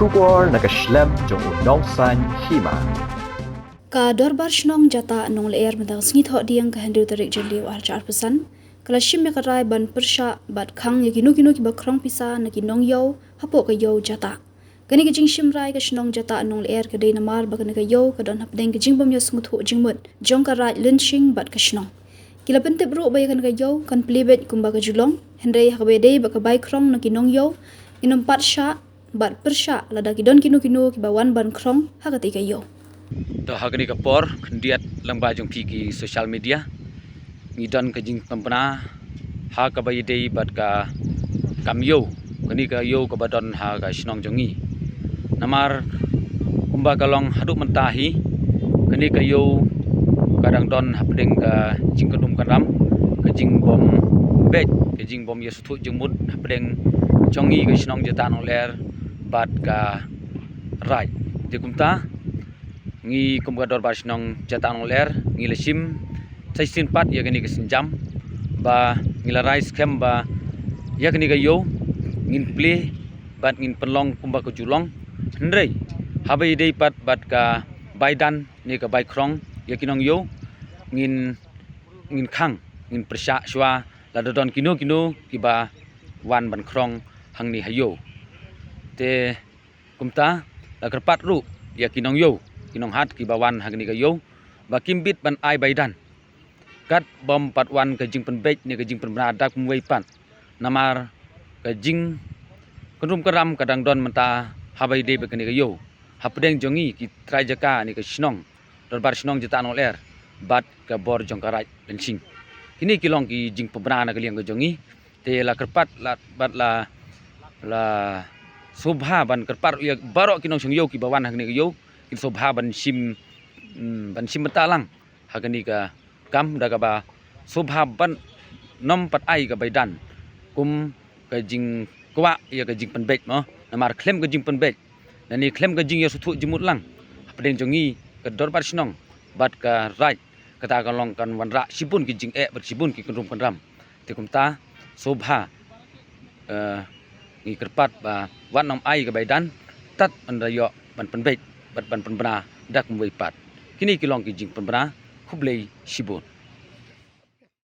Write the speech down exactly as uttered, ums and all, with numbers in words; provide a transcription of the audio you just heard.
Khubor na ka shlem jong u nongsan hima. Ka Dorbar Shnong Jatah Nonglyer mynta ka sngi Thohdieng ka hynriew tarik Jylliew arhajar arphew san ka la shim ïa ka rai ban pyrshah bad khang ïa kino kino kiba khrong pisa na ki nongïew hapoh ka ïew Jatah. Kane ka jingshim rai ka shnong Jatah Nonglyer ka dei namar ba kane ka ïew ka don hapdeng ka jingbym ïasngewthuh jingmut jong ka Raid Lynsing bad ka shnong. Ki la pyntip ruh ba ïa kane ka ïew kan plie beit kumba ka ju long, hynrei ha kaba ïadei bad ka bai khrong na ki nongïew, ngin ym pat shah bad pyrshah lada ki don kino kino kiba wan ban khrong ha katei ka ïew. To ha kane ka por khyndiat lyngba jong phi ki social media ngi don ka jingpynbna ha kaba ïadei bad ka kam ïew, kane ka ïew kaba don ha ka shnong jong ngi. Namar kumba ka long haduh mynta hi, kane ka ïew ka dang don hapdeng ka jingkynrum kynram, ka jingbym beit, ka jingbym ïasngewthuh jingmut hapdeng jong ngi ka shnong Jatah Nonglyer bad ka Raid. Te kumta ngi kum ka Dorbar Shnong Jatah Nonglyer ngi la shim sa shisien pat ïa kane ka sienjam ba ngi la rai skhem ba ïa kane ka ïew ngin plie bad ngin pynlong kumba ka ju long. Hynrei haba ïadei pat bad ka bai dan ne ka bai khrong ïa ki nongïew, ngin, ngin khang, ngin pyrshah shuwa lada don kino kino kiba wan ban khrong hangne ha ïew. Te kumta la kyrpad ruh ïa ki nongïew, ki nonghat kiba wan hangne ka ïew ba kim bit ban ai bai dan kat bym pat wan ka jingpynbeit ne ka jingpynbna da kumwei pat. Namar ka jingkynrum kynram ka dang don mynta haba ïadei bad kane ka ïew hapdeng jong ngi ki trai jaka ne ka shnong, Dorbar Shnong Jatah Nonglyer bad ka bor jong ka Raid Lynsing. Kine ki long ki jingpynbna na ka liang ka jong ngi. Te la kyrpad la, bad la, la sngewbha ban kyrpad ïa baroh ki nongshong ïew kiba wan hangne ka ïew, kin sngewbha ban shim, mm, ban shim bynta lang ha kane ka kam da kaba sngewbha ban nym pat ai ka bai dan kum ka jingkwah ïa ka jingpynbeit mo. Namar khlem ka jingpynbeit lane khlem ka jingïasngewthuh jingmut lang hapdeng jong ngi ka Dorbar Shnong bad ka Raid, kata ka long kan wanrah shibun ki jingeh bad shibun ki kynrum kynram. Te kumta sngewbha, eh, ngi kyrpad ba wat nym ai ka bai dan tad ban da ïoh ban pynbeit bad ban pynbna da kumwei pat. Kine ki long ki jingpynbna. Khublei shibun.